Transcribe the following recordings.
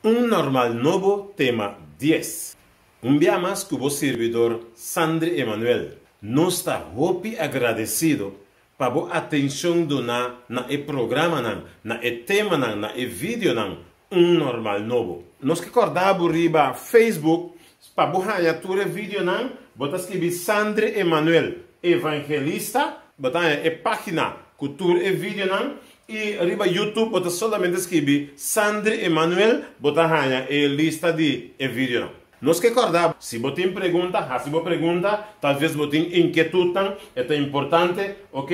Un Normal Nobo tema dies. Un bia mas ku bo sirbidor Sandri Emanuel. Nos ta hopi agradesido pa bo atenshon duná na e programanan, na e temanan, na e videonan Un Normal Nobo. Nos ke kòrda bo riba Facebook pa bo haña tur e videonan, bo ta skibi Sandri Emanuel Evangelista, bo ta haña e página ku tur e videonan i riba YouTube bo ta solamente skibi Sandri Emanuel bo ta haña e lista di e videonan. Nos ke kòrda, si bo tin pregunta, hasi bo pregunta, talves bo tin inkietutnan, e ta importante, ok,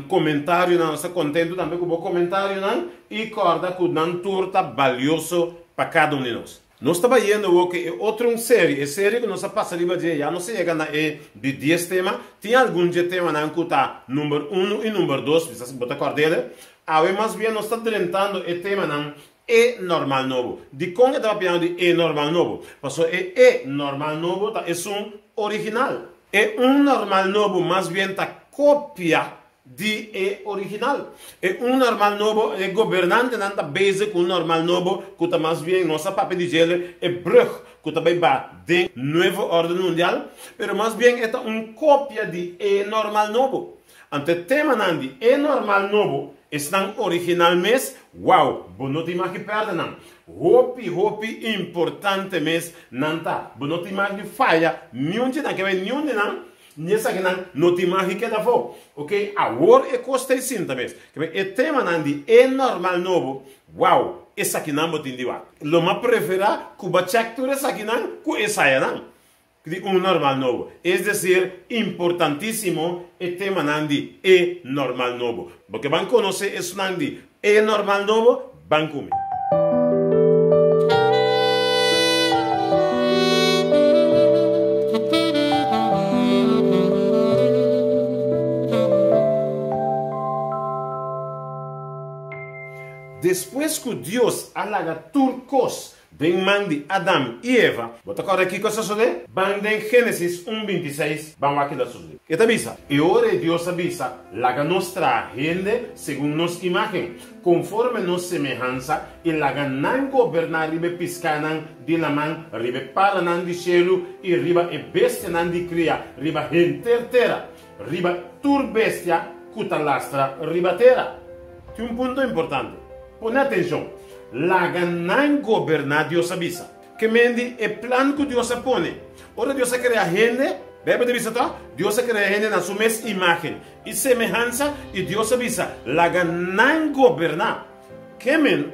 komentarionan, nos ta kontentu tambe ku bo komentarionan i kòrda ku nan tur ta balioso pa kada un di nos. Nos ta bayendo awor ku e otro un seri, e seri ku nos a pasa riba dje, ya nos a yega na e di dies tema, tin algun dje temanan ku ta number unu i number dos, bisa bo ta kòrd'e, awe mas bien nos ta drentando e temanan E normal nobo. Dikon e ta papiando di e normal nobo? Pasobra e e normal nobo ta esun original. E un normal nobo mas bien ta kopia di e original. E un normal nobo, e gobernantenan ta bezig ku un normal nobo ku ta mas bien, nos a papia di djele, e brug ku ta bai ba den nuevo orden mundial, pero mas bien e ta un kopia di e normal nobo. Anto e temanan di e normal nobo, esnan original mes, wow, bo no tin mag di pèrdè nan. Hopi, hopi importante mes nan ta. Bo no tin mag di faya niun di nan. Ke bai niun di nan, ni esakinan no tin mag di keda afó. Ok, awor e kos ta e sinta mes. Ke bai e temanan di e normal nobo, wow, esakinan bo tin di wak. Lo m'a preferá ku bo a chèk tur esakinan ku e sayanan. Di un normal nobo. Es desir, importantísimo e temanan di e normal nobo. Bo ke ban konosé esnan di e normal nobo? Ban ku mi. Despues ku Dios a laga tur kos Den man di Adam i Eva. Bo ta kòrda kiko a sosodé? Ban den Génesis un 26, ban wak kiko a sosodé. E ta bisa, E ora ei Dios a bisa, Laga nos traha hende segun nos imágen, konforme nos semehansa, i laga nan goberná riba e piskánan di laman, riba e paranan di shelu i riba e bestianan di kria riba henter tera, riba tur bestia ku ta lastra riba tera. Tin un punto importante. Pone atenshon. Laga nan goberná, Dios a bisa. Ke men di e plan ku Dios a pone. Ora Dios a krea hende, Beibel ta bisa tò, Dios a krea hende na su mes imágen i semehansa, i Dios a bisa, Laga nan goberná. Ke men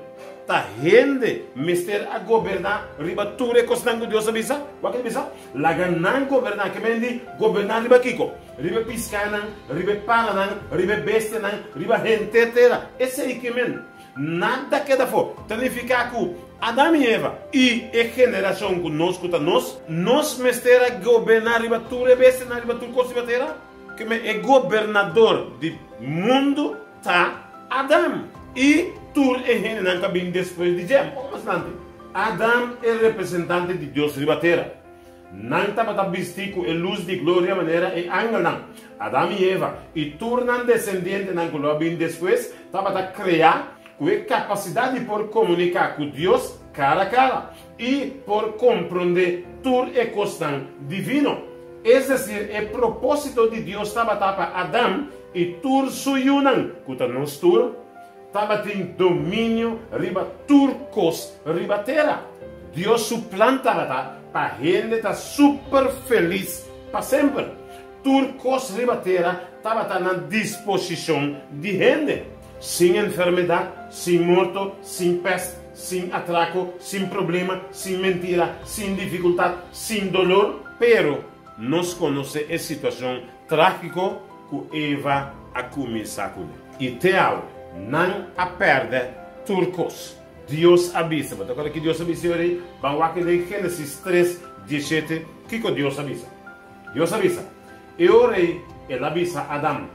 ta hende mester a goberná riba tur e kosnan ku Dios a bisa? Wak e ta bisa, Laga nan goberná. Ke men di goberná riba kiko? Riba e piskánan, riba e paranan, riba e bestianan, riba henter tera. Esei ke men. Nada keda afó. Ta nifiká ku Adam i Eva i e generashon ku nos ku ta nos, nos mester a goberná riba tur e bestianan, riba tur kos riba tera? Ke men e gobernador di mundu ta Adam i tur e hendenan ku a bin despues di dje. Un poko mas lanti, Adam e representante di Dios riba tera. Nan tabata bistí ku e lus di gloria manera e angelnan. Adam i Eva, i tur nan desendientenan ku lo a bin despues, tabata kreá ku e kapasidat di por komuniká ku Dios kara kara i por komprondé tur e kosnan divino. Es desir, e propósito di Dios tabata pa Adam i tur su yunan, ku ta nos tur, Tabatin dominio riba tur kos riba tera. Dios su plan tabata pa hende ta super felis pa semper. Tur kos riba tera tabata na disposishon di hende, sin enfermedat, sin morto, sin pèst, sin atrako, sin problema, sin mentira, sin difikultat, sin dolor. Pero nos konosé e situashon Trágiko ku Eva a kuminsá kuné. I te awe, nan a pèrdè tur kos. Dios a bisa. Bo ta kòrda ki Dios a bisa yori? Ban wak den Génesis tres, dieshete kiko Dios a bisa. Dios a bisa, E ora ei El a bisa Adam,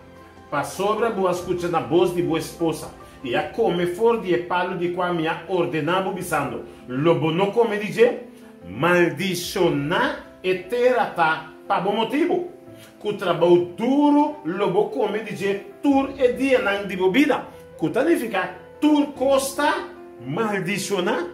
Pasobra bo a skucha na bos di bo esposa i a kome for di e palu di kua mi a ordená bo bisando, Lo bo no kome di dje? Maldishoná e tera ta pa bo motibu, ku trabou duru lo bo kome di dje tur e dianan di bo bida, ku ta nifiká tur kos ta maldishoná.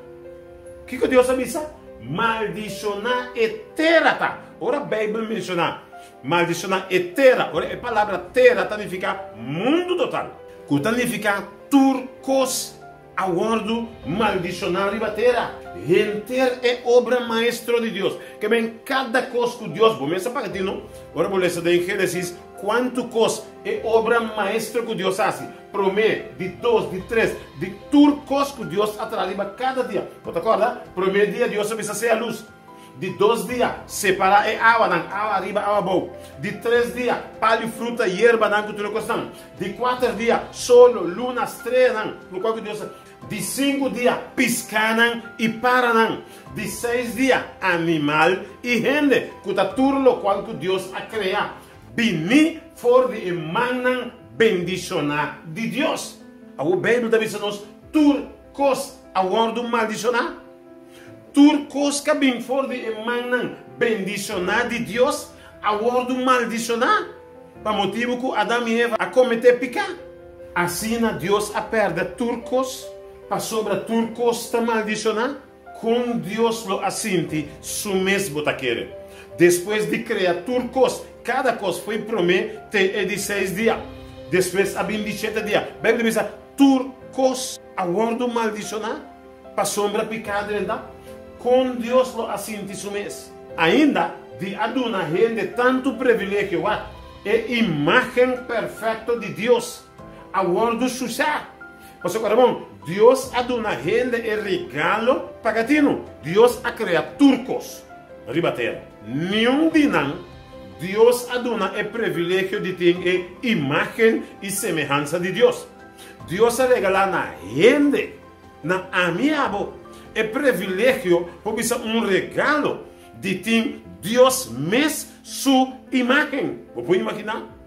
Kiko Dios a bisa? Maldishoná e tera ta. Ora Beibel menshoná maldishoná e tera, ora e palabra tera ta nifiká mundu total, ku ta nifiká tur kos a wòrdu maldishoná riba tera, henter e obra maestro di Dios. Ke men kada kos ku Dios, bo mes a paga tinu, ora bo lesa den Génesis kuantu kos e obra maestro ku Dios hasi, promé, di dos, di tres, di tur kos ku Dios a traha riba kada dia. Bo ta kòrda? Promé dia Dios a bisa sea lus. Di dos dia, separá e awanan, awa ariba, awa abou. Di tres dia, palu, fruta, yerbanan ku tur e kosnan. Di kuater dia, solo, luna, streanan, lokual ku Dios a. Di sinku dia, piskanan i paranan. Di seis dia, animal i hende, ku ta tur lokual ku Dios a krea. Bini for di e mannan bendishoná di Dios. Awor Beibel ta bisa nos, tur kos a wòrdu maldishoná. Tur kos ka bin for di e mannan bendishoná di Dios a wòrdu maldishoná pa motibu ku Adam i Eva a kometé piká. Asina Dios a pèrdè tur kos pasobra tur kos ta maldishoná. Kon Dios lo a sinti su mes bo ta kere? Despues di krea tur kos, kada kos foi promé te e di seis dia, despues a bin di shete dia. Beibel ta bisa tur kos a wòrdu maldishoná. Pasobra piká drenta, kon Dios lo a sinti su mes? Ainda di a duna hende tantu privilegio, wak, e imágen perfekto di Dios a wòrdu shusha. Pasobra, bon, Dios a duna hende e regalo pagatino. Dios a krea tur kos riba tera. Niun di nan Dios a duna e privilegio di tin e imágen i semehansa di Dios. Dios a regalá na hende. Na ami abo e privilegio por bisa un regalo di tin Dios mes su imagen. Bo por imaginá?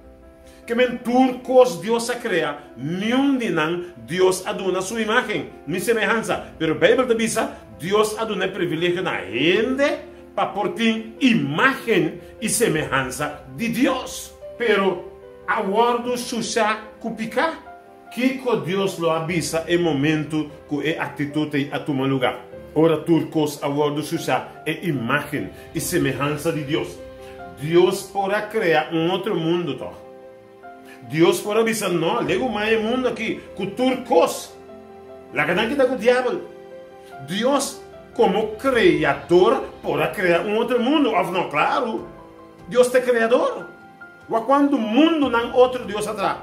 Ke men tur kos Dios a krea, niun di nan Dios a duna su imagen ni semehansa. Pero Beibel ta bisa Dios a duna e privilegio na hende pa por tin imagen i semehansa di Dios. Pero a wòrdu shusha ku piká. Kiko Dios lo a bisa e momentu ku e aktitut ei a tuma lugá? Ora tur kos a wòrdu shusha e imágen i semehansa di Dios. Dios por a krea un otro mundu tòg? Dios por a bisa, No, legu mai e mundu akí ku tur kos. Laga nan kita ku diabel. Dios, komo Kreador, por a krea un otro mundu, òf no? Klaru! Dios ta e Kreador. Wak kuantu mundunan otro Dios a traha.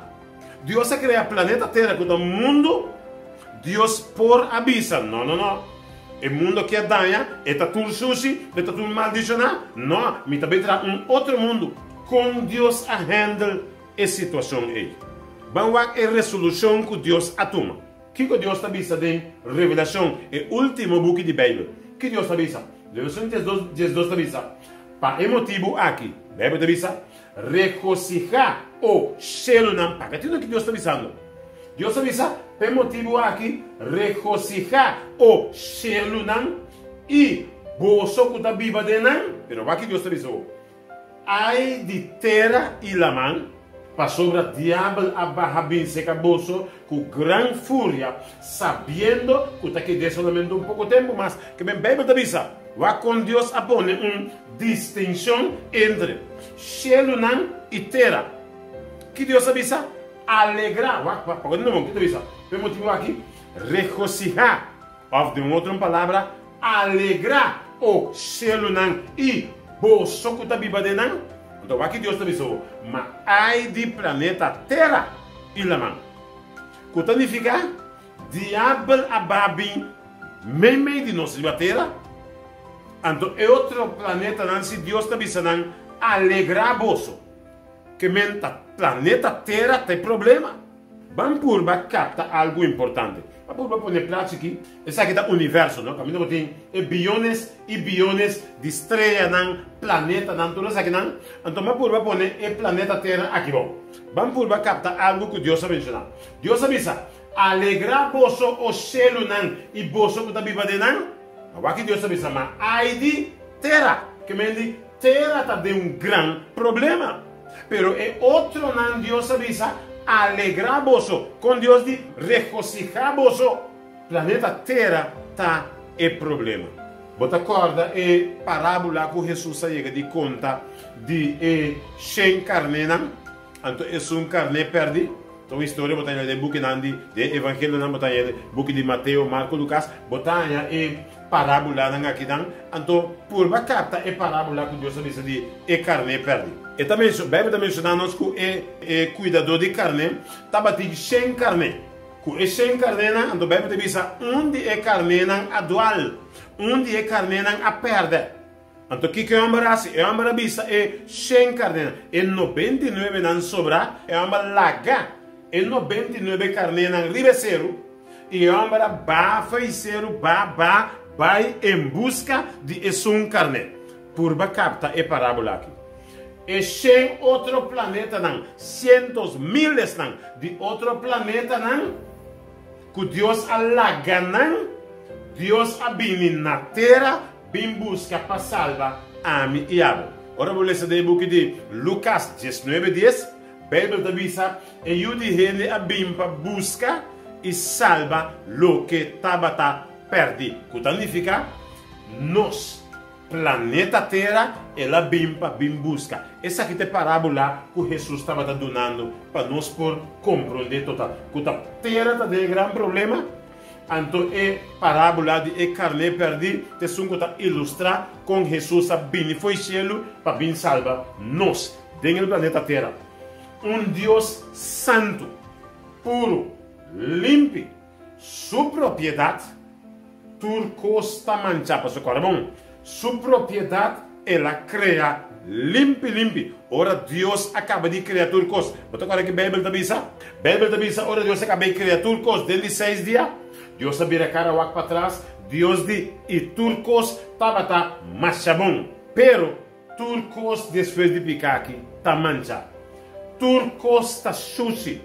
Dios a krea planeta Tera ku ta mundu, Dios por a bisa, No, no, no, e mundu aki a daña, e ta tur sushi, e ta tur maldishoná. No, mi ta bai traha un otro mundu. Kon Dios a handle e situashon ei? Ban wak e resolushon ku Dios a tuma. Kiko Dios ta bisa den Revelashon, e último buki di Beibel? Ki Dios ta bisa? Revelashon diesdos, 12 ta bisa, Pa e motibu aki, Beibel ta bisa, Regosihá, o shelunan. Paga tino ki Dios ta bisando. Dios a bisa, Pa e motibu aki, regosihá, o shelunan, i boso ku ta biba den nan. Pero wak ki Dios ta bisa bo, Ai di tera i laman, pasobra diabel a baha bin seka boso ku gran furia, sabiendo ku ta ked'é solamente un poko tempu mas. Ke men Beibel ta bisa, wak kon Dios a pone un distinshon entre shelunan i tera. Ki Dios a bisa? Alegrá. Wak, wak, pasobra no, ki ta bisa? P'e motibu aki, regosihá. Òf den otro palabra, alegrá, o shelunan, i boso ku ta biba den nan. Anto wak ki Dios ta bisa bo, Ma ai di planeta Tera i laman, ku ta nifiká Diabel a ba bin meimei di nos riba tera. Anto e otro planetanan si Dios ta bisa nan, Alegrá boso, ke men ta planeta Tera ta e problema. Ban purba kapta algu importante. Ban purba pone plachi aki. Esaki ta universo, no? Kaminda bo tin e biyones i biyones di streanan, planetanan, tur esakinan. Anto ban purba pone e planeta Tera aki bou. Ban purba kapta algu ku Dios a menshoná. Dios a bisa, Alegrá boso, o shelunan, i boso ku ta biba den nan. Ma wak Dios a bisa, Ma ai di tera! Ke men di, tera ta den un gran problema. Pero e otronan Dios a bisa, Alegrá boso! Kon Dios di, Regosihá boso! Planeta Tera ta. e problema. Bo ta kòrda e parábula ku Hesus a yega di konta di e shen karnénan? Anto esun karné pèrdí? Ta un historia bo ta haña den bukinan di den evangelionan bo ta haña den buki di Mateo, Marko, Lukas, bo ta haña e parábulanan akinan. Anto purba kapta e parábula ku Dios a bisa di e karné pèrdí. E ta mensho Beibel ta menshoná nos ku e e kuidadó di karné tabatin shen karné. Ku e shen karnénan, anto Beibel ta bisa un di e karnénan a dual, un di e karnénan a pèrdè. Anto kiko e hòmber a hasi? E hòmber a bisa e shen karnénan, e nobentinuebenan sobrá, e hòmber laga e nobentinuebe karnénan riba e seru, i e hòmber a bafa e seru ba ba bai en buska di esun karné. Purba kapta e parábola aki. E shen otro planetanan, sientos, milesnan di otro planetanan ku Dios a laga nan, Dios a bini na tera Bin buska pa salba ami i abo. Ora bo lesa den e buki di Lukas diesnuebe dies, Beibel ta bisa, E Yu di hende a bin pa buska i salba loke tabata pèrdí, ku ta nifiká nos, planeta Tera, el a bin pa bin buska. Esaki ta e parábola ku Hesus tabata dunando pa nos por komprondé total ku ta tera ta den e gran problema. Anto e parábola di e karné pèrdí ta esun ku ta ilustrá kon Hesus a bini fo'i shelu pa bin salba nos den e planeta Tera. Un Dios santu, puru, limpi, su propiedat tur kos ta manchá. Pasobra kòrda bon, su propiedat el a krea limpi limpi. Ora Dios a kaba di krea tur kos, bo ta kòrda ke Beibel ta bisa? Beibel ta bisa ora Dios a kaba di krea tur kos den di seis dia, Dios a bira kara wak patras, Dios di, i tur kos tabata masha bon. Pero tur kos despues di pika aki ta mancha. Tur kos ta shushi.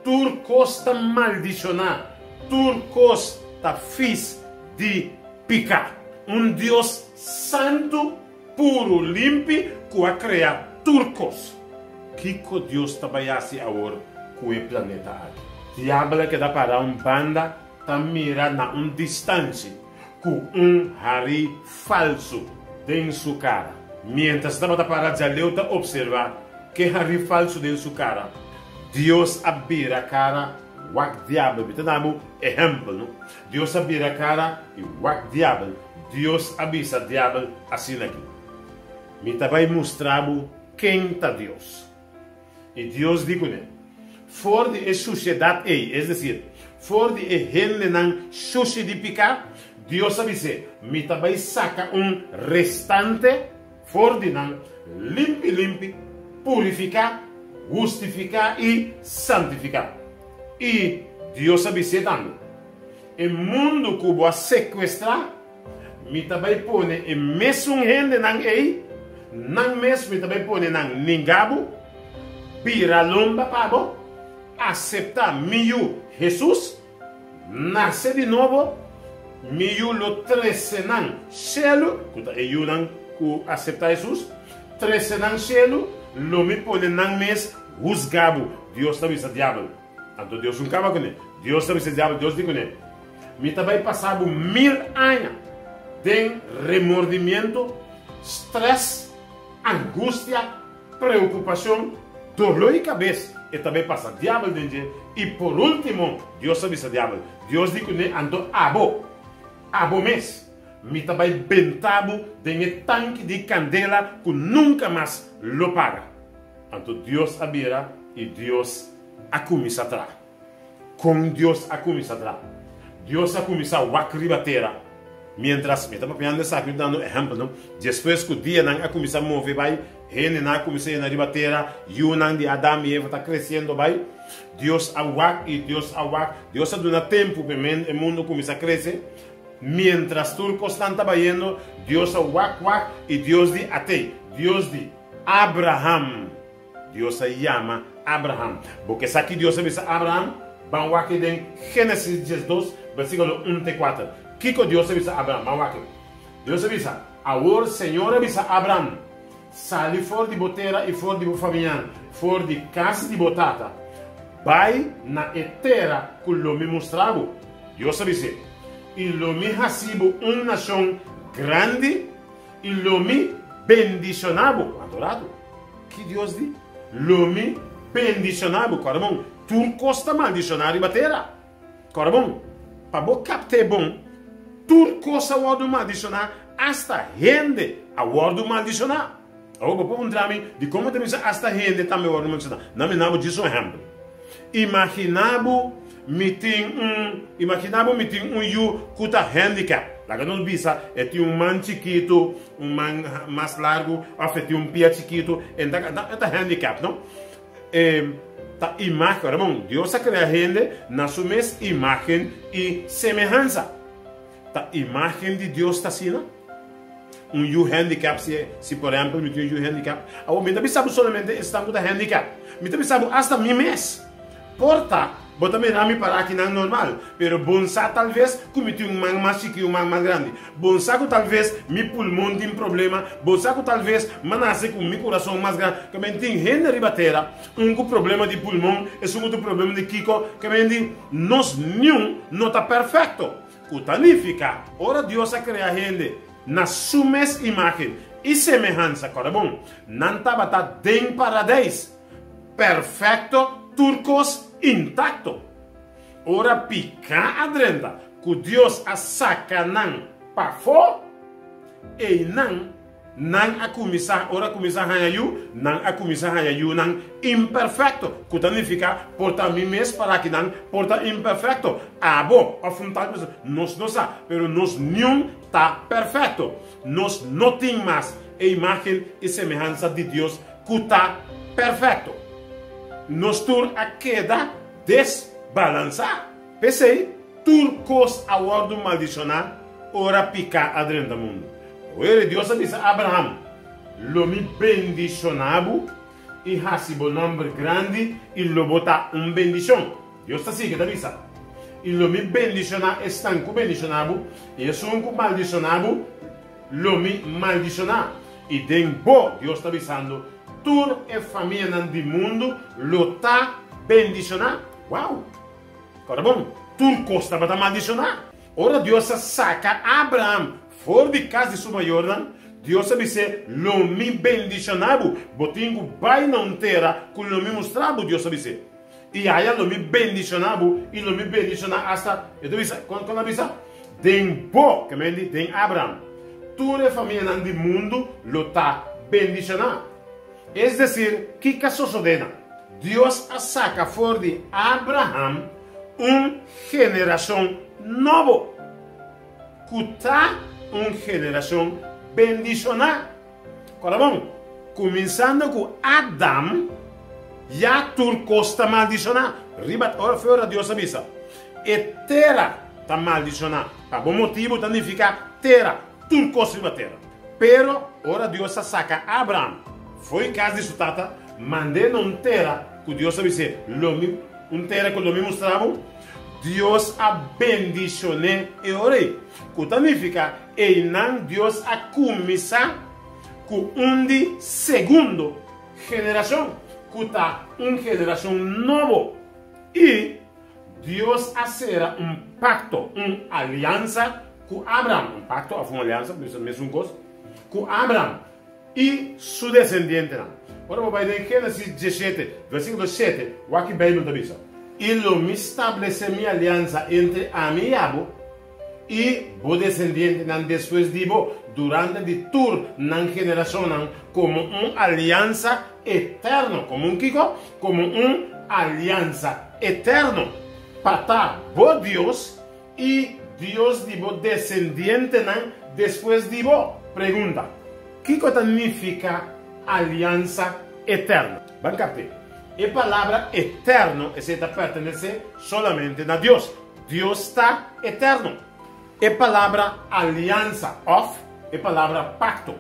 Tur kos ta maldishoná. Tur kos ta fis di pika. Un Dios santu, puru, limpi ku a krea tur kos. Kiko Dios ta bai hasi awor ku e planeta aki? Diabel a keda pará un banda ta mira na un distanshi ku un harí falsu den su kara. Miéntras e tabata pará djaleu ta opservá ke harí falsu den su kara, Dios a bira kara wak diabel. Mi ta duna bo ehèmpel, no? Dios a bira kara i wak diabel. Dios a bisa diabel asina aki, Mi ta bai mustra bo ken ta Dios. I Dios di kuné, For di e shushedat ei, es desir, for di e hendenan shushi di piká, Dios a bis'é, Mi ta bai saka un restante for di nan, limpi limpi, purifiká, hustifiká i santifiká. I Dios a bis'é tambe, E mundu ku bo a sekuestrá, mi ta bai pone e mesun hendenan ei, nan mes mi ta bai pone nan ninga bo, bira lomba pa bo, aseptá mi Yu Hesus, nase di nobo, mi Yu lo trese nan shelu, ku ta e yunan ku aseptá Hesus, trese nan shelu, lo mi pone nan mes husga bo, Dios ta bisa diabel. Anto Dios un kaba kuné. Dios ta bisa diabel, Dios di kuné, Mi ta bai pasa bo mil aña den remordimiento, stress, angustia, preokupashon, doló di kabes. E ta bai pasa diabel den dje. I por último, Dios a bisa diabel, Dios di kuné, Anto abo, abo mes, mi ta bai benta bo den e tanki di kandela ku nunka mas lo paga. Anto Dios a bira i Dios a kuminsá traha. Kon Dios a kuminsá traha? Dios a kuminsá wak riba tera. Miéntras mi ta papiando esaki, mi ta dando ehèmpel, no? Despues ku dianan a kuminsá move bai, hendenan a kuminsá yena riba tera, yunan di Adam i Eva ta kresiendo bai, Dios a wak i Dios a wak. Dios a duna tempu pa e mundu kuminsá krese. Miéntras tur kosnan ta bayendo, Dios a wak wak i Dios di, Atei! Dios di, Abraham! Dios a yama Abraham. Bo ke sa ki Dios a bisa Abraham? Ban wak den Génesis diesdos, versíkulo un te kuater. Kiko Dios a bisa Abraham? Ban wak. Dios a bisa, Awor Señor a bisa Abraham, Sali for di bo tera i for di bo famianan, for di kas di bo tata, bai na e tera ku lo mi mustra bo. Dios a bis'é. I lo mi hasi bo un nashon grandi, i lo mi bendishoná bo. Adorado. Ki Dios di? Lo mi bendishoná bo. Kòrda bon, tur kos ta maldishoná riba tera. Kòrda bon, pa bo kapt'é bon, tur kos a wòrdu maldishoná, asta hende a wòrdu maldishoná. Awor bo por puntra mi, dikon bo ta bisa asta hende tambe a wòrdu maldishoná? Na mi na bo djis un ehèmpel. Imaginá bo mi tin un, imaginá bo mi tin un yu ku ta handicap. Laga nos bisa e tin un man chikitu, un man mas largu, òf e tin un pia chikitu, e ta, e ta handicap, no? E ta imágen, ora bon, Dios a krea hende na su mes imágen i semehansa. Ta imágen di Dios ta asina? Un yu handicap, si, si por ehempel mi tin un yu handicap, awor mi ta bisa bo solamente esnan ku ta handicap, mi ta bisa bo asta mi mes. Por ta, bo ta mira mi para akinan normal, pero bon sa talves ku mi tin un man mas chikí, un man mas grandi. Bon sa ku talves mi pulmon tin problema, bon sa ku talves m'a nase ku mi kurason mas grandi. Ke men tin hende riba tera, un ku problema di pulmon, esun ku tin problema di kiko, ke men di nos niun no ta perfekto. Ku ta nifiká, ora Dios a krea hende na su mes imágen i semehansa, kòrda bon, nan tabata den Paradeis. Perfecto, tur cos intacto. Ora pica a drenta cu Dios a saca nan pafó, eynan nan a cuminsa, ora cuminsa haña yu, nan a cuminsa haña yunan imperfecto, cu ta nifica por ta mi mes para akinan por ta imperfecto, abo of un tal persona, nos no sa, pero nos niun ta perfecto. Nos no tin mas e imagen y semehansa di Dios ku ta perfekto. Nos tur a keda desbalansá. P'esei, tur kos a wòrdu maldishoná ora piká a drenta mundu. Oere Dios a bisa Abraham, Lo mi bendishoná bo i hasi bo nòmber grandi i lo bo ta un bendishon. Dios ta sigui ta bisa, I lo mi bendishoná esnan ku bendishoná bo, i esun ku maldishoná bo, lo mi maldishoná. I den bo, Dios ta bisando, tur e famianan di mundu lo ta bendishoná. Wow! Kòrda bon, tur kos tabata maldishoná. Ora Dios a saka Abraham for di kas di su mayornan, Dios a bis'é, Lo mi bendishoná bo. Bo tin ku bai na un tera ku lo mi mustra bo, Dios a bis'é. I aya lo mi bendishoná bo, i lo mi bendishoná asta, e ta bisa, kon kon a bisa? Den bo, ke men di, den Abraham, tur e famianan di mundu lo ta bendishoná. Es desir, kiko a sosodé nan? Dios a saka for di Abraham un generashon nobo, ku ta un generashon bendishoná. Kòrda bon, kuminsando ku Adam, ya tur kos ta maldishoná. Riba ora fe ora Dios a bisa, E tera ta maldishoná. Pa bo motibu ta nifiká tera, tur kos riba tera. Pero ora Dios a saka Abraham fo'i kas di su tata, mand'é na un tera ku Dios a bis'é, Lo mi, un tera ku lo mi mustra bo, Dios a bendishon'é e ora ei, ku ta nifiká Einan Dios a kuminsá ku un di segundo generashon, ku ta un generashon nobo. I Dios a sera un pakto, un aliansa, ku Abraham, un pakto òf un aliansa, por bisa mesun kos, ku Abraham i su desendientenan. Ora bo bai den Génesis diesshete, versíkulo shete, wak ki Beibel ta bisa. I lo mi stablesé mi aliansa entre ami i abo, I bo desendientenan despues di bo, durante di tur nan generashonnan, komo un aliansa eterno. Komo un kiko? Komo un aliansa eterno, pa ta bo Dios i Dios di bo desendientenan despues di bo. Pregunta, Kiko ta nifiká aliansa eterno? Ban kapt'é. E palabra eterno esei ta pertenesé solamente na Dios. Dios ta eterno. E palabra aliansa òf e palabra pakto.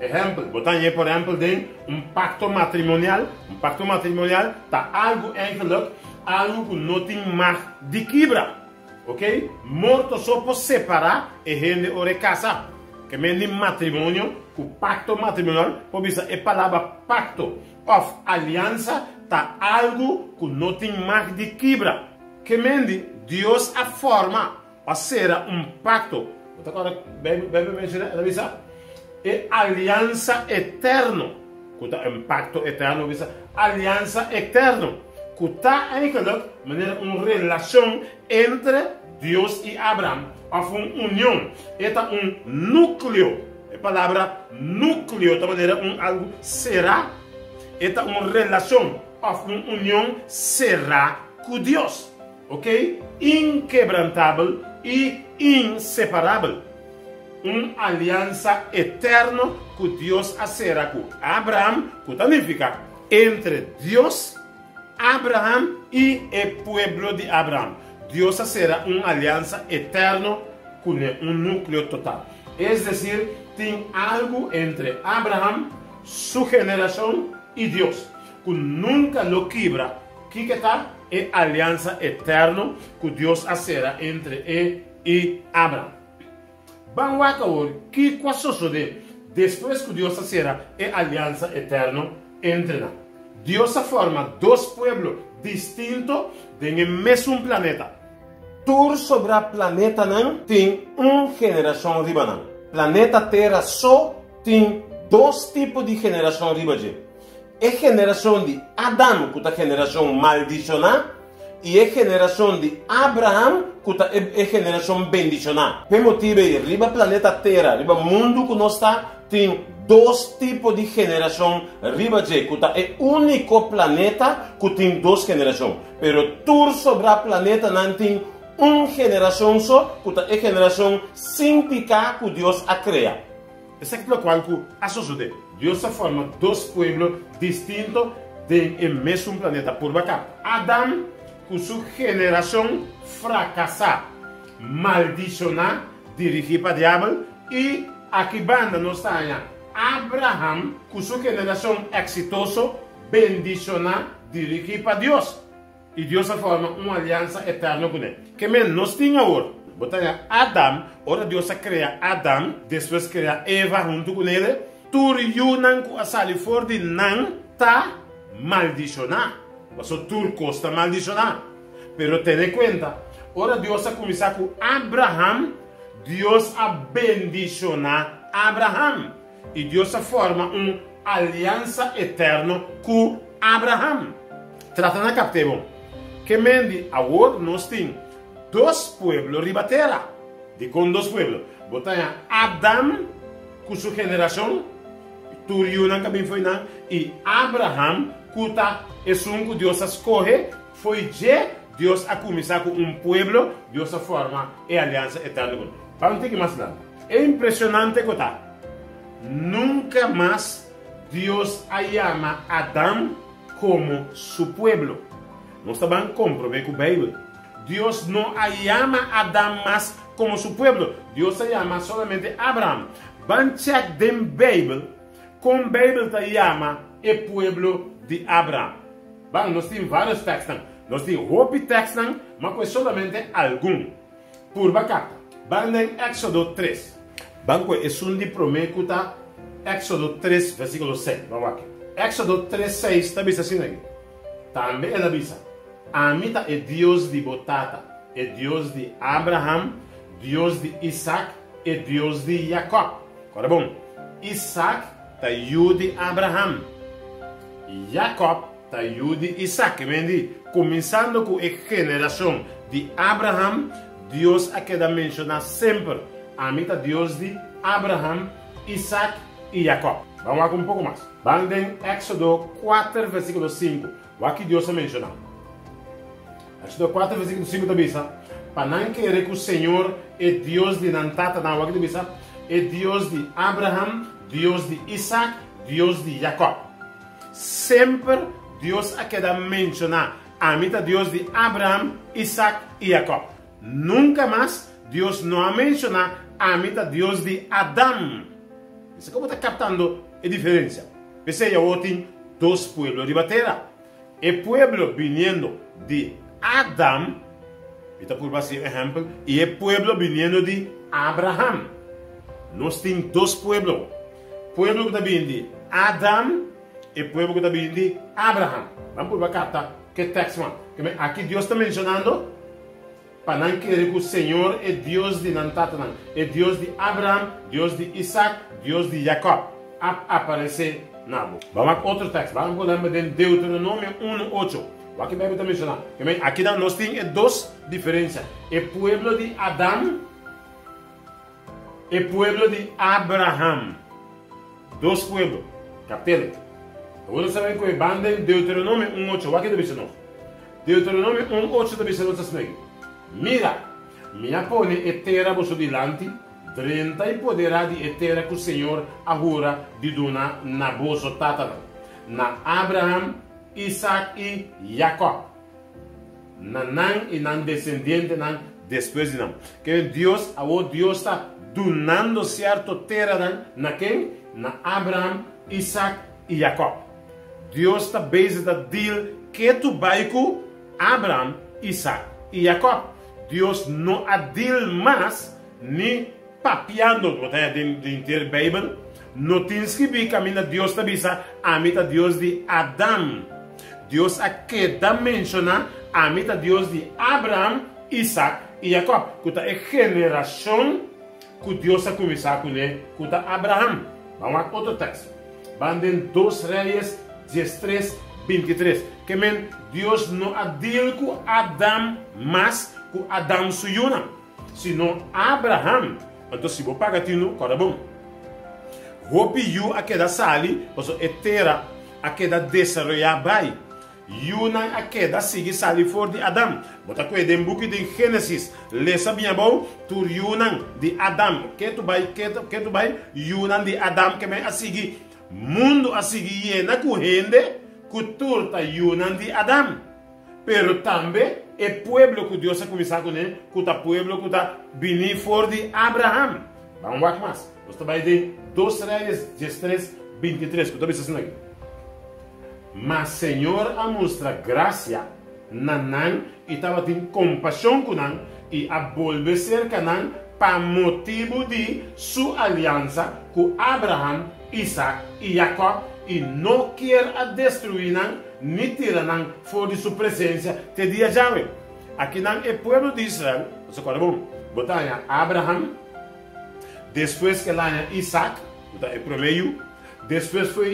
Ehèmpel, bo ta hañ'é por ehèmpel den un pakto matrimonial. Un pakto matrimonial ta algu eigenlik algu ku no tin mag di kibra. Oke? Morto so por separá e hende ora e kasa. Ke men di matrimonio ku pakto matrimonial por bisa e palabra pakto òf aliansa ta algu ku no tin mag di kibra. Ke men di, Dios a forma. Pa sera un pakto. Bo ta kòrda Beibel menshoná? E ta bisa e aliansa eterno, ku ta un pakto eterno, bisa aliansa eterno, ku ta eigenlijk manera un relashon entre Dios i Abraham, òf un union. E ta un núkleo. E palabra núkleo ta manera un algu será. E ta un relashon òf un union será ku Dios. Ok, inkebrantabel i inseparabel. Un aliansa eterno ku Dios a sera ku Abraham, ku ta nifiká entre Dios, Abraham i e pueblo di Abraham. Dios a sera un aliansa eterno kuné, un núkleo total. Es desir, tin algu entre Abraham, su generashon i Dios, ku nunka lo kibra. Kiko ta e aliansa eterno ku Dios a sera entre e i Abraham? Ban wak awor kiko a sosodé despues ku Dios a sera e aliansa eterno entre nan. Dios a forma dos pueblo distinto den e mesun planeta. Tur sobrá planetanan tin un generashon riba nan. Planeta Tera so tin dos tipo di generashon riba dje. E generashon di Adam ku ta generashon maldishoná i e generashon di Abraham ku ta e generashon bendishoná. P'e motibu ei riba planeta Tera, riba mundu ku nos ta, tin dos tipo di generashon riba dje ku ta e úniko planeta ku tin dos generashon. Pero tur sobrá planetanan tin un generashon so ku ta e generashon sin piká ku Dios a krea. Esaki ta lokual ku a sosodé. Dios a forma dos pueblo distinto den e mesun planeta. Purba kap. Adam ku su generashon frakasá, maldishoná, dirigí pa Diabel, i aki banda nos ta haña Abraham ku su generashon eksitoso, bendishoná, dirigí pa Dios. I Dios a forma un aliansa eterno kuné. Ke men nos tin awor? Bo ta haña Adam, ora Dios a krea Adam, despues krea Eva huntu kunele, tur yunan ku a sali for di nan ta maldishoná. Pasobra tur kos ta maldishoná. Pero tene kuenta, ora Dios a kuminsá ku Abraham, Dios a bendishoná Abraham. I Dios a forma un aliansa eterno ku Abraham. Trata na kapt'é bon. Ke men di awor nos tin dos pueblo riba tera. Dikon dos pueblo? Bo ta haña Adam ku su generashon, tur yunan ku a bin fo'i nan, i Abraham ku ta esun ku Dios a skohe. Fo'i dje Dios a kuminsá ku un pueblo, Dios a forma e aliansa eterno ku nan. Ban un tiki mas largu. E impresionante ku ta, nunka mas Dios a yama Adam komo su pueblo. Nos ta ban komprob'é ku Beibel. Dios no a yama Adam mas komo su pueblo. Dios a yama solamente Abraham. Ban chèk den Beibel kon Beibel ta yama e pueblo di Abraham. Ban, nos tin vários tèkstnan. Nos tin hopi tèkstnan, ma ku e solamente algun. Purba kapta. Ban den Éksodo tres. Ban ku esun di promé ku ta Éksodo tres versíkulo seis. Ban wak. Éksodo tres seis ta bisa asina aki, Tambe el a bisa, Ami ta e Dios di bo tata, e Dios di Abraham, Dios di Isak, e Dios di Yakòb. Kòrda bon, Isak ta yu di Abraham. Yakòb Ta yu di Isaac. E men di, Kuminsando ku e generashon di Abraham, Dios a keda menshoná semper, Ami ta Dios di Abraham, Isaac i Jakòb. Ban wak un poko mas. Ban den Éksodo kuater versíkulo sinku. Wak ki Dios a menshoná. Éksodo kuater versíkulo sinku ta bisa, Pa nan kere ku Señor, e Dios di nan tatanan, wak ki ta bisa, e Dios di Abraham, Dios di Isaac, Dios di Jakòb. Semper Dios a keda menshoná, Ami ta Dios di Abraham, Isak i Jakòb. Nunka mas Dios no a menshoná, Ami ta Dios di Adam. Bisa ku bo ta kaptando e diferensia. P'esei awor tin dos pueblo riba tera. E pueblo biniendo di Adam, mi ta purba hasi un ehèmpel, i e pueblo biniendo di Abraham. Nos tin dos pueblo. Pueblo ku ta bini di Adam i pueblo ku ta bini di Abraham. Ban purba kapta ke tèkstman. Aki Dios ta menshonando. Pa nan kere ku Señor e Dios di nan tatanan, e Dios di Abraham, Dios di Isaac, Dios di Jacob, a aparesé na bo. Ban wak otro tekst. Ban por ehempel den Deuteronomio unu ocho. Wak e Bijbel ta menshoná. Ke akinan nos tin e dos diferensia, e pueblo di Adam, e pueblo di Abraham. Dos pueblo. Kaptele. Awor nos ta bai ku e ban den Deuteronomio un ocho. Wak e ta bisa nos. Deuteronomio un ocho ta bisa nos asina aki, Mira, mi a pone e tera boso dilanti, drenta i poderá di e tera ku señor a hura di duna na boso tatanan, na Abraham, Isak i Jakòb, na nan i nan desendientenan despues di nan. Ke Dios, awor Dios ta dunando sierto teranan na ken? Na Abraham, Isak i Jakòb. Dios ta bezig ta deal ketu bai ku Abraham, Isaac i Jacob. Dios no a deal mas ni papiando, bo ta haña den henter Bijbel, no tin skibí kaminda Dios ta bisa, Ami ta Dios di Adam. Dios a keda menshoná, Ami ta Dios di Abraham, Isaac i Jacob, ku ta e generashon ku Dios a kuminsá kuné, ku ta Abraham. Ban wak otro tekst. Ban den Dos Reyes diestres, bintitres. Ke men, Dios no a deal ku Adam mas ku Adam su yunan, sino Abraham. Anto si bo paga tinu, kòrda bon. Hopi yu a keda sali pasobra e tera a keda desaroyá bai. Yunan a keda sigui sali for di Adam. Bo ta kohe den buki di Génesis, lesa bien abou, tur yunan di Adam ketu bai, ketu bai, yunan di Adam ke men a sigui, mundu a sigui yena ku hende ku tur ta yunan di Adam. Pero tambe e pueblo ku Dios a kuminsá kuné, ku ta pueblo ku ta bini for di Abraham. Ban wak mas. Nos ta bai den Dos Reyes diestres, bintitres, ku ta bisa asina aki. Ma Señor a mustra gracia na nan i tabatin kompashon ku nan i a bolbe serka nan pa motibu di Su aliansa ku Abraham, Isak i Jakòb i no kier a destruí nan ni tira nan for di Su presensia te dia djawe. Akinan e pueblo di Israel, bo sa kòrda bon, bo ta haña Abraham, despues ku el a haña Isak, ku ta e promé yu, Despues ku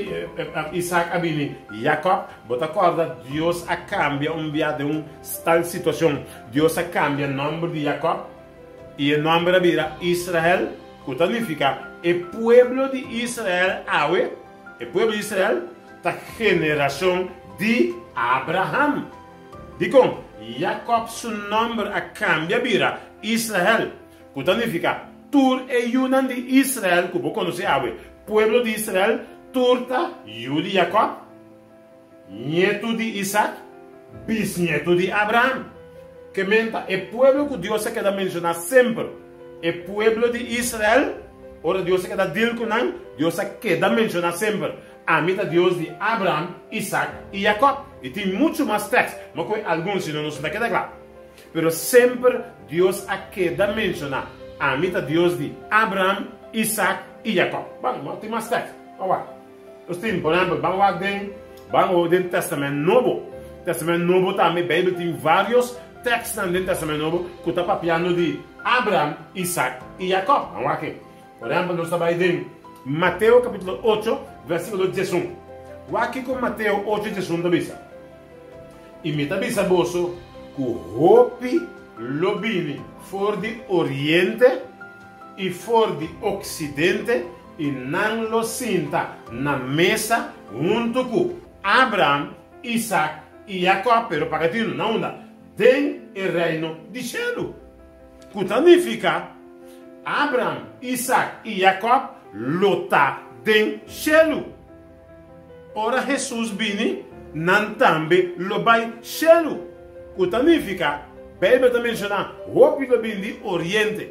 Isaac a bini Jacob, bo ta kòrda Dios a kambia un bia den un tal situashon. Dios a kambia nòmber di Jacob i e nòmber a bira Israel, ku ta nifiká e pueblo di Israel awe. E pueblo di Israel ta generashon di Abraham. Dikon Jacob su nòmber a kambia bira Israel? Ku ta nifiká, tur e yunan di Israel ku bo konosé awe, pueblo di Israel, tur ta yu di Jakòb, ñetu di Isak, bisñetu di Abraham. Ke men ta e pueblo ku Dios a keda menshoná semper, e pueblo di Israel, ora Dios a keda dil ku nan, Dios a keda menshoná semper, Ami ta Dios di Abraham, Isak i Jakòb. I tin muchu mas tèks, ma ku e algun si no nos no ta keda kla. Pero semper Dios a keda menshoná, Ami ta Dios di Abraham, Isak i Jakòb. Ban, no tin mas tèks. Ban wak. Nos tin, por ehèmpel, ban wak den, ban wak den Tèstamènt Nobo. Tèstamènt Nobo tambe, Beibel tin vários tèkstnan den Tèstamènt Nobo ku ta papiando di Abraham, Isak i Jakòb. Ban wak e. Por ehèmpel, nos ta bai den Mateo kapítulo ocho, vèrsikulo diesun. Wak kiko Mateo ocho diesun ta bisa. I mi ta bisa boso ku hopi lo bini for di oriente i for di oksidente i nan lo sinta na mesa huntu ku Abraham, Isak i Jakòb, pero paga tinu, na unda? Den e Reino di shelu. Ku ta nifiká, Abraham, Isak i Jakòb lo ta den shelu. Ora Hesus bini, nan tambe lo bai shelu, ku ta nifiká, Beibel ta menshoná, hopi lo bini di oriente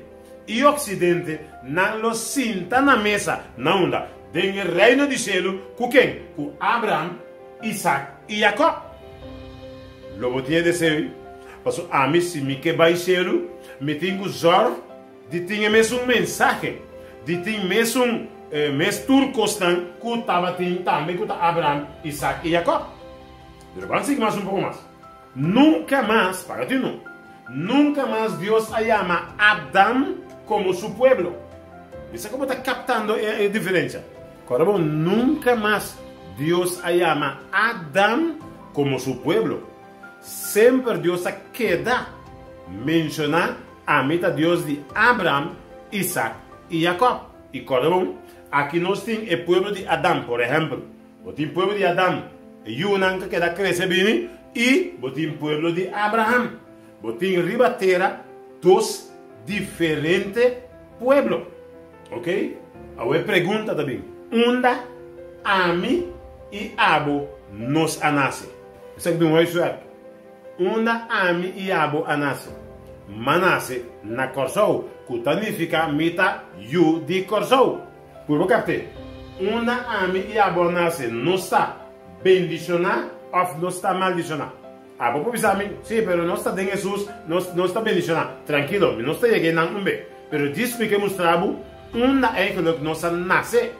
i oksidente, nan lo sinta na mesa, na unda? Den e Reino di shelu, ku ken? Ku Abraham, Isak i Jakòb. Lo bo tin e deseo ei? Pasobra ami, si mi ke bai shelu, mi tin ku zòrg Di tin e mesun mensahe, di tin mesun mes tur kosnan ku tabatin tambe ku ta Abraham, Isaac i Jacob. Pero ban sigui mas un poko mas. Nunka mas, paga tinu, Nunka mas Dios a yama Adam komo su pueblo. Bisa ku bo ta kaptando e diferensha. Kòrda bo, nunka mas Dios a yama Adam komo su pueblo. Semper Dios a keda menshoná, Ami ta Dios di Abraham, Isak i Jakòb. I kòrda bon, aki nos tin e pueblo di Adam, por ehèmpel. Bo tin pueblo di Adam, e yunan ku a keda krese bini, i bo tin pueblo di Abraham. Bo tin riba tera dos diferente pueblo. Ok? Awor e pregunta ta bin, Unda ami i abo nos a nase? Esaki ta un huiswerk. Unda ami i abo a nase? M'a nase na Kòrsou, ku ta nifiká mi ta yu di Kòrsou. Purba kapt'é. Unda ami i abo a nase, nos ta bendishoná òf nos ta maldishoná? Abo por bisa mi, Sí, pero nos ta den Hesus, nos nos ta bendishoná. Trankilo, mi nos ta yega einan un be. Pero djis mi ke mustra bo unda eigenlik nos a nase.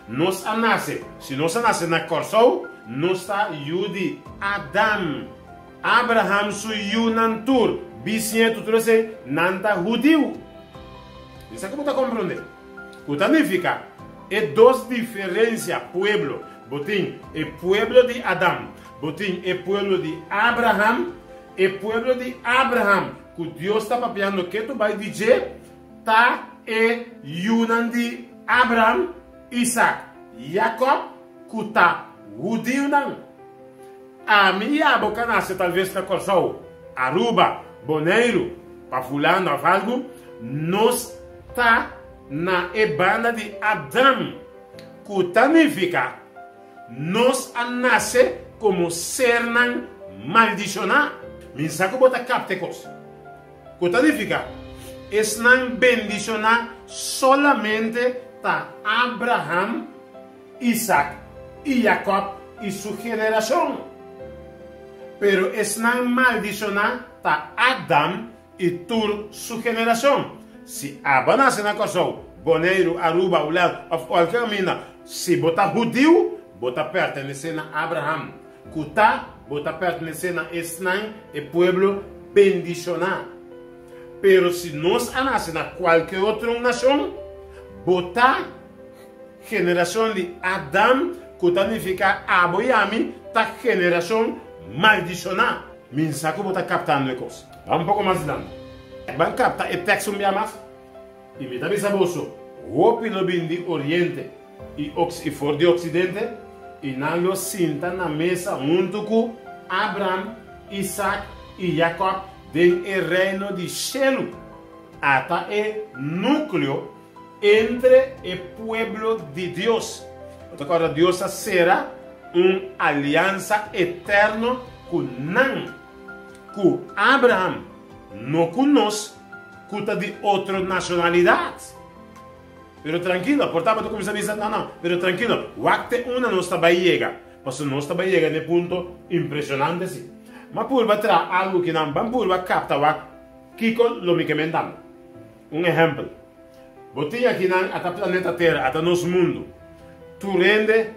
Nos a nase, si nos a nase na Kòrsou, nos ta yu di Adam. Abraham su yunan tur, bisnietu, tur esei, nan ta hudiu. Mi sa ku bo ta komprondé. Ku ta nifiká e dos diferensia pueblo. Bo tin e pueblo di Adam, bo tin e pueblo di Abraham. E pueblo di Abraham ku Dios ta papiando ketu bai di dje ta e yunan di Abraham, Isak, Jakòb ku ta hudiunan. Ami i abo ka nase talves na Kòrsou, Aruba, Boneiru, pa fulano òf algu, nos ta na e banda di Adam, ku ta nifiká nos a nase komo sernan maldishoná. Mi sa ku bo ta kapta e kos. Ku ta nifiká esnan bendishoná solamente ta Abraham, Isak i Jakòb i su generashon. Pero esnan maldishoná ta Adam i tur su generashon. Si abo a nase na Kòrsou, Boneiru, Aruba, Hulanda òf kualke kaminda, si bo ta hudiu, bo ta pertenesé na Abraham, ku ta bo ta pertenesé na esnan, e pueblo bendishoná. Pero si nos a nase na kualke otro nashon, bo ta. Generashon di Adam, ku ta nifiká abo i ami, ta generashon maldishoná. Mi sa ku bo ta kaptando e kos. Ban un poko mas dilanti. Ban kapta e tèks un bia mas. I mi ta bisa boso, hopi lo bin di oriente i i for di oksidente, i nan lo sinta na mesa huntu ku Abraham, Isak i Jakòb den e Reino di shelu. Ata e núkleo Entre e pueblo di Dios. Bo ta kòrda Dios a sera un aliansa eterno ku nan, ku Abraham, no ku nos ku ta di otro nashonalidat. Pero trankilo, por ta bo ta kuminsá bisa, no, no, pero trankilo, wak te unda nos ta bai yega, pasobra nos ta bai yega na e punto impreshonante si. Ma purba traha algu ki nan ban purba kapta wak kiko lo mi ke menta. Un ehèmpel, Bo tin akinan ata planeta Tera, ata nos mundu. Tur hende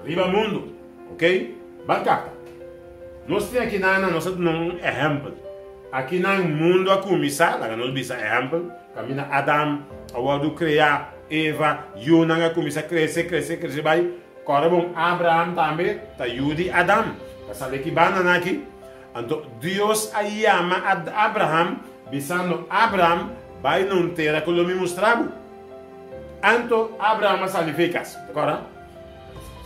riba mundu, ok? Ban kapta. Nos tin akinan na nos a duna un ehèmpel. Akinan mundu a kuminsá, laga nos bisa ehèmpel, kaminda Adam a wòrdu kreá, Eva, yunan a kuminsá krese, krese, krese bai. Kòrda bon, Abraham tambe ta yu di Adam. Ta sali aki bandanan aki. Anto Dios a yama Abraham, bisando, Abraham, bai na un tera ku lo mi mustra bo. Anto Abraham a sali fei kas. Ta kòrda?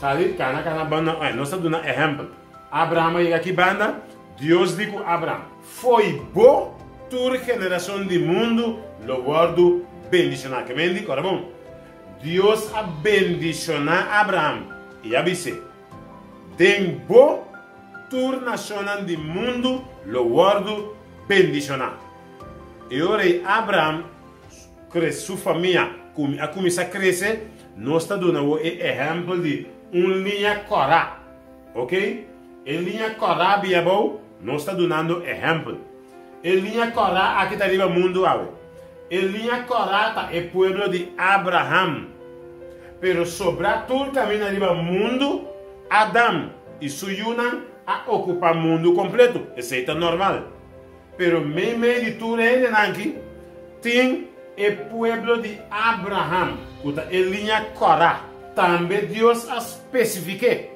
Sali, kana, kana, banda. Oe, nos ta duna ehèmpel. Abraham a yega aki banda, Dios di ku Abraham, Foi bo tur generashon di mundu lo wòrdu bendishoná. Ke men di? Kòrda bon. Dios a bendishoná Abraham i a bis'é, Den bo tur nashonnan di mundu lo wòrdu bendishoná. E ora ei Abraham kres su famia a kuminsá krese, nos ta duna bo e ehèmpel di un liña kòrá. Ok, e liña kòrá bia abou, nos ta dunando ehèmpel. E liña kòrá aki ta riba mundu awe. E liña kòrá ta e pueblo di Abraham. Pero sobrá tur kaminda riba mundu, Adam i su yunan a okupá mundu kompletu. Esei ta normal. Pero meimei di tur e hendenan aki tin e pueblo di Abraham, ku ta e liña kòrá. Tambe Dios a spesifik'é.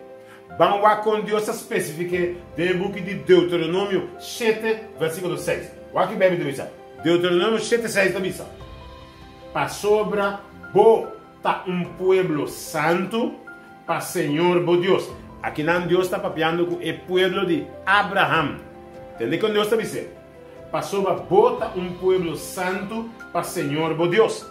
Ban wak kon Dios a spesifik'é den e buki di Deuteronomio shete, versíkulo seis. Wak ki Beibel ta bisa. Deuteronomio shete seis ta bisa, Pasobra bo ta un pueblo santu pa Señor bo Dios. Akinan Dios ta papiando ku e pueblo di Abraham. Tende kon Dios ta bis'é, Pasobra bo ta un pueblo santu pa Señor bo Dios.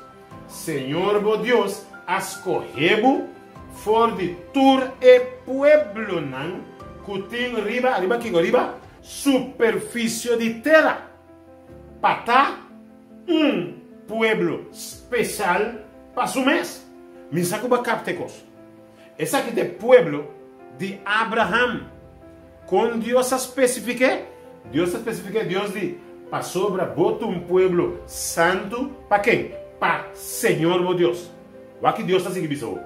Señor bo Dios a skohe bo for di tur e pueblonan ku tin riba, riba kiko? Riba superfisio di tera, pa ta un pueblo speshal pa su mes. Mi sa ku bo a kapta e kos. Esaki ta e pueblo di Abraham. Kon Dios a spesifik'é? Dios a spesifik'é, Dios di, Pasobra bo ta un pueblo santu pa ken? Pa Señor bo Dios. Wak ki Dios ta sigui bisa bo.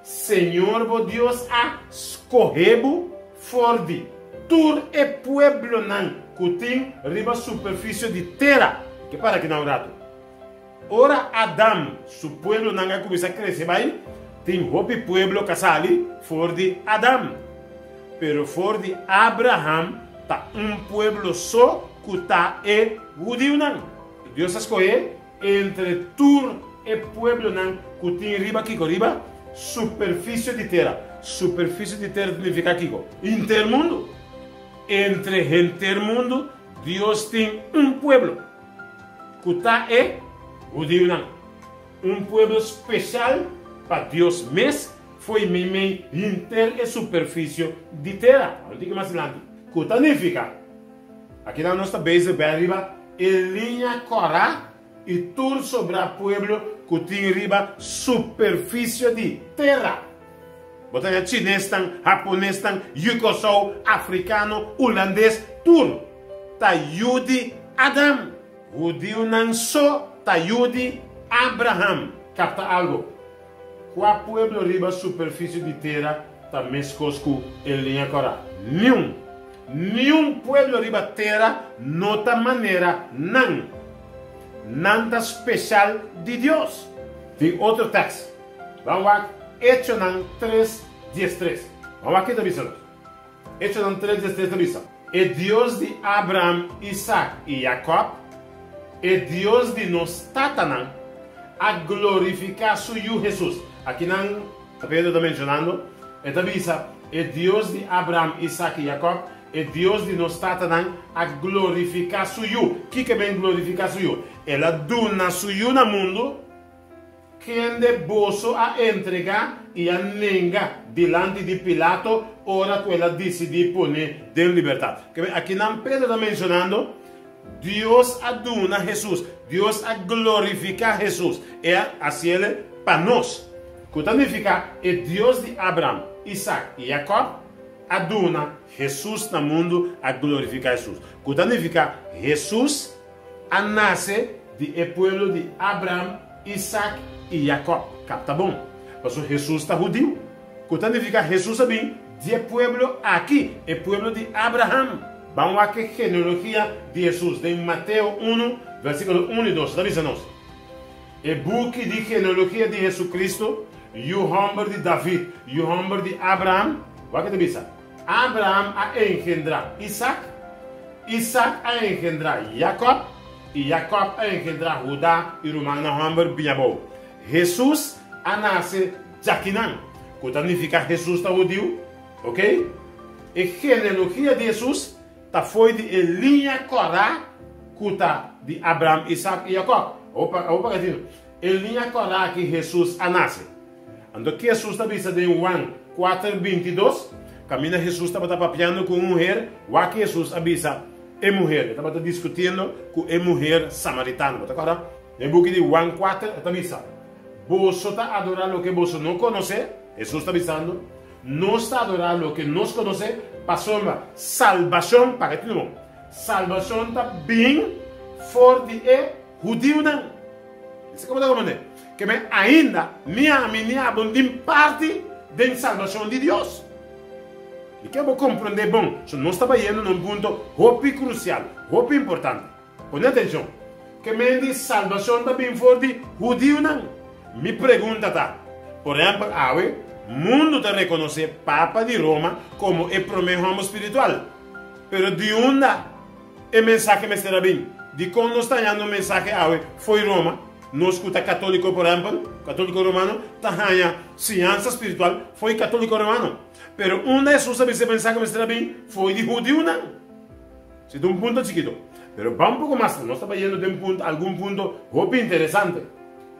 Señor bo Dios a skohe bo for di tur e pueblonan ku tin riba superfisio di tera. Ke para akinan un ratu. Ora Adam su pueblonan a kuminsá krese bai, tin hopi pueblo ka sali for di Adam. Pero for di Abraham ta un pueblo so ku ta e hudiunan. Dios a skohe entre tur e pueblonan ku tin riba kiko? Riba superfisio di tera. Superfisio di tera ta nifiká kiko? Henter mundu. Entre henter mundu Dios tin un pueblo. Ku ta e hudiunan, un pueblo speshal pa Dios mes fo'i meimei hinter e superfisio di tera. Awor tiki mas dilanti. Ku ta nifiká? Akinan nos ta bezig bai riba e liña kòrá i tur sobrá pueblo ku tin riba superfisio di tera. Bo ta haña chinesnan, haponesnan, yukosou, afrikano, hulandes, tur ta yu di Adam. Hudiunan so ta yu di Abraham. Kapta algo? Kua pueblo riba superfisio di tera ta meskos ku e liña kòrá? Niun! Niun pueblo riba tera no ta manera nan. Nan ta speshal di Dios. Tin otro tèks. Ban wak Echonan tres diestres. Ban wak ke ta bisa nos. Echonan tres diestres ta bisa, E Dios di Abraham, Isaac i Jacob, e Dios di nos tatanan, a glorifiká su Yu Hesus. Akinan Pedro ta menshonando, e ta bisa, E Dios di Abraham, Isaac i Jacob, e Dios di nos tatanan, a glorifiká su Yu. Kiko e ben glorifiká su Yu? El a duna su Yu na mundu. Kende boso a entregá i a nenga dilanti di Pilato ora ku el a disidí pon'é den libertat. Kebe akinan Pedro ta menshonando, Dios a duna Hesus, Dios a glorifiká Hesus, e a hasiel pa nos, ku ta nifiká e Dios di Abraham, Isak i Jakòb a duna Hesus na mundu, a glorifiká Hesus, ku ta nifiká Hesus a nase di e pueblo di Abraham, Isaac i Jacob. Kapta bon, pasobra Hesus ta hudiu, ku ta nifiká Hesus a bin di e pueblo aki, e pueblo di Abraham. Ban wak e genealogia di Hesus den Mateo unu, versíkulo unu i dos. Ta bisa nos, E buki di genealogia di Hesukristu, yu hòmber di David, yu hòmber di Abraham. Wak e ta bisa, Abraham a engendrá Isaac, Isaac a engendrá Jacob, i Jacob a engendrá Hudá i rumannan hòmber biña abou. Hesus a nase djakinan, ku ta nifiká Hesus ta hudiu, oke? E genealogia di Hesus ta fo'i di e liña kòrá ku ta di Abraham, Isaac i Jacob. Awor pa ka tin e liña kòrá aki Hesus a nase. Anto ki Hesus ta bisa den Juan kuater bintidos? Kaminda Hesus tabata papiando ku un muher, wak ki Hesus a bisa e muher. E tabata diskutiendo ku e muher samaritano. Bo ta kòrda? Den buki di Juan kuater e ta bisa, Boso ta adorá loke boso no konosé, Hesus ta bisando, nos ta adorá loke nos konosé, pasobra salbashon, paga tinu bon, salbashon ta bin for di e hudiunan. Esei komo ta komprendé? Ke men ainda ni ami ni abo no tin parti den salbashon di Dios. Mi ke bo komprondé bon, so nos ta bayendo na un punto hopi krusial, hopi importante. Pone atenshon. Ke men di salbashon ta bin for di hudiunan? Mi pregunta ta, por ehèmpel awe mundu ta rekonosé Papa di Roma komo e promé hòmber spiritual. Pero di unda e mensahe mester a bin? Dikon nos ta hañando mensahe awe fo'i Roma? Nos ku ta katóliko, por ehèmpel, katóliko romano, ta haña siñansa spiritual fo'i katóliko romano. Pero unda Hesus a bisa e mensahe mester a bin? Fo'i di hudiunan. Si ta un punto chikito. Pero ban un poko mas, nos ta bayendo den punto, algun punto hopi interesante.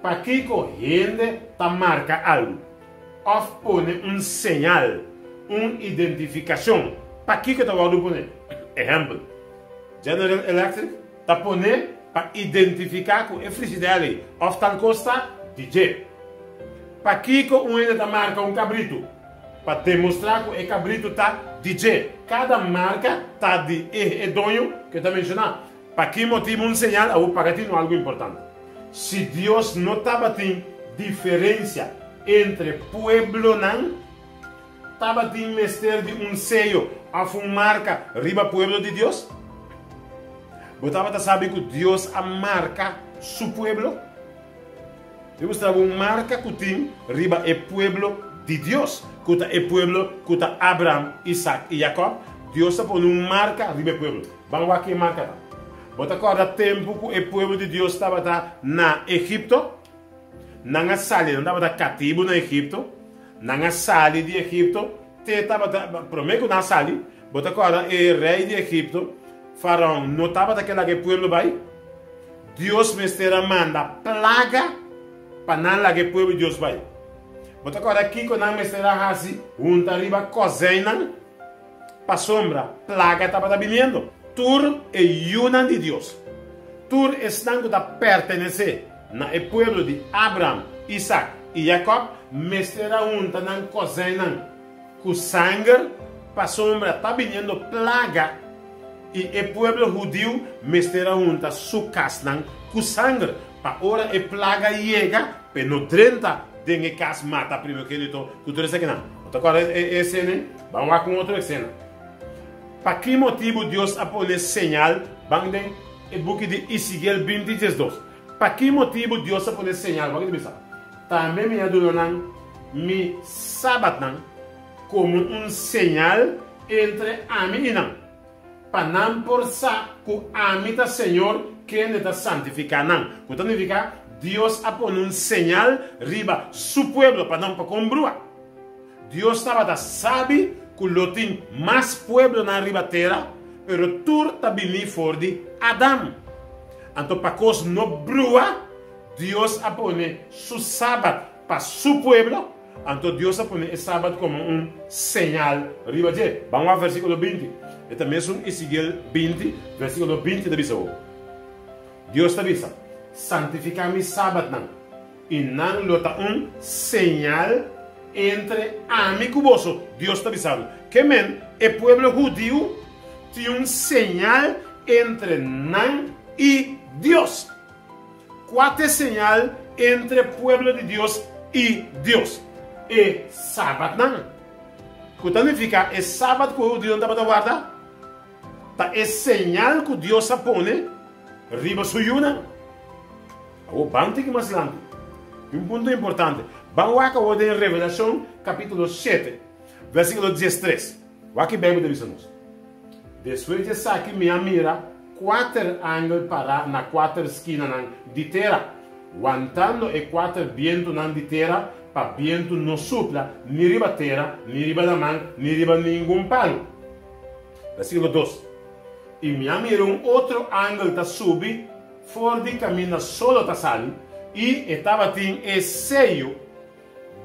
Pakiko hende ta marka algu òf pone un señal, un identifikashon? Pakiko ta wòrdu pone? Ehèmpel, General Electric ta pone pa identifiká ku e frishider ei òf tal kos ta di dje. Pakiko un hende ta marka un kabritu? Pa demostrá ku e kabritu ta di dje. Kada marka ta di e e doño ku e ta menshoná. Pa ki motibu un señal awor paga tinu algu importante? Si Dios no tabatin diferensia entre pueblonan, tabatin mester di un seyo òf un marka riba pueblo di Dios? Bo tabata sabi ku Dios a marka su pueblo? Mi mustra bo un marka ku tin riba e pueblo di Dios, ku ta e pueblo ku ta Abraham, Isak i Yakòb. Dios a pone un marka riba e pueblo. Ban wak ki e marka ta. Bo ta kòrda tempu ku e pueblo di Dios tabata na Egipto? Nan a sali, nan tabata katibu na Egipto. Nan a sali di Egipto te tabata, promé ku nan a sali, bo ta kòrda e rei di Egipto, Faraon, no tabata ke laga e pueblo bai? Dios mester a manda plaga pa nan laga e pueblo di Dios bai. Bo ta kòrda kiko nan mester a hasi hunta riba kozeinnan? Pasobra plaga tabata biniendo. Tur e yunan di Dios, tur esnan ku ta pertenesé na e pueblo di Abraham, Isak i Yakòb, mester a hunta nan kozeinnan ku sanger, pasobra ta biniendo plaga. I e pueblo hudiu mester a hunta su kasnan ku sanger, pa ora e plaga yega, p'e no drenta den e kas mata primogénito ku tur esakinan. Bo ta kòrda e esena ei? Ban wak un otro esena. Pa ki motibu Dios a pone señal? Ban den e buki di Ezekiel 20 diesdos. Pa ki motibu Dios a pone señal? Wak e ta bisa, Tambe mi a duna nan mi sabatnan komo un señal entre ami i nan, pa nan por sa ku ami ta Señor kende ta santifiká nan. Ku ta nifiká, Dios a pone un señal riba Su pueblo pa nan pa kon brua. Dios tabata sabi ku lo tin mas pueblonan riba tera, pero tur ta bini for di Adam. Anto pa kos no brua, Dios a pone Su Sabat pa Su pueblo. Anto Dios a pone e Sabat komo un señal riba dje. Ban wak versíkulo 20. E ta mesun Ezekiel 20, versíkulo 20 ta bisa bo. Dios ta bisa, Santifiká mi Sabatnan, i nan lo ta un señal entre ami ku boso. Dios ta bisando. Ke men, e pueblo hudiu tin un señal entre nan i Dios. Kua ta e señal entre pueblo di Dios i Dios? E Sabatnan. Ku ta nifiká e Sabat ku e hudiunan tabata warda? Ta e señal ku Dios a pone riba su yunan. Awor ban tiki mas lanti. Tin un punto importante. Ban wak awor den Revelashon kapítulo shete, versíkulo diestres. Wak ki Beibel ta bisa nos. Despues di esaki mi a mira kuater angel pará na kuater skinanan di tera, wantando e kuater bientunan di tera pa bientu no supla ni riba tera, ni riba laman, ni riba ningun palu. Versíkulo dos, I mi a mira un otro angel ta subi for di kaminda solo ta sali, i e tabatin e seyo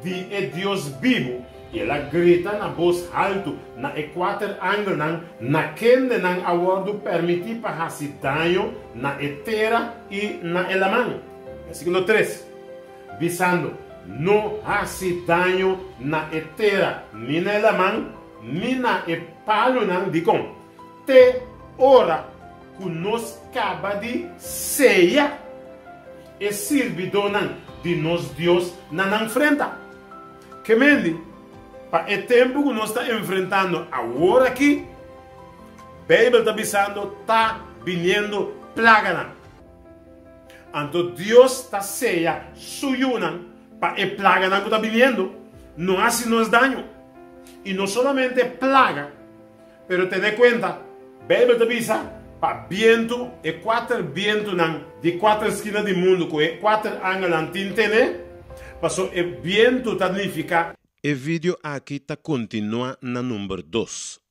di e Dios bibu, i el a grita na bos haltu na e kuater angelnan, na kende nan a wòrdu pèrmití pa hasi daño na e tera i na e laman. Versíkulo tres, Bisando, No hasi daño na e tera ni na e laman ni na e palunan, dikon? Te ora ku nos kaba di seya e sirbidónan di nos Dios na nan frenta. Kemendi. Pa e tempu ku nos ta enfrentando awor aki, Beibel ta bisando ta biniendo plaganan. Anto Dios ta seya su yunan pa e plaganan ku ta biniendo no hasi nos daño. I no solamente plaga, pero tene kuenta, Beibel ta bisa pa bientu, e kuater bientunan di kuater skina di mundu ku e kuater angelnan tin tene, paso e bientu ta nifiká. E video aki ta kontinuá na number dos.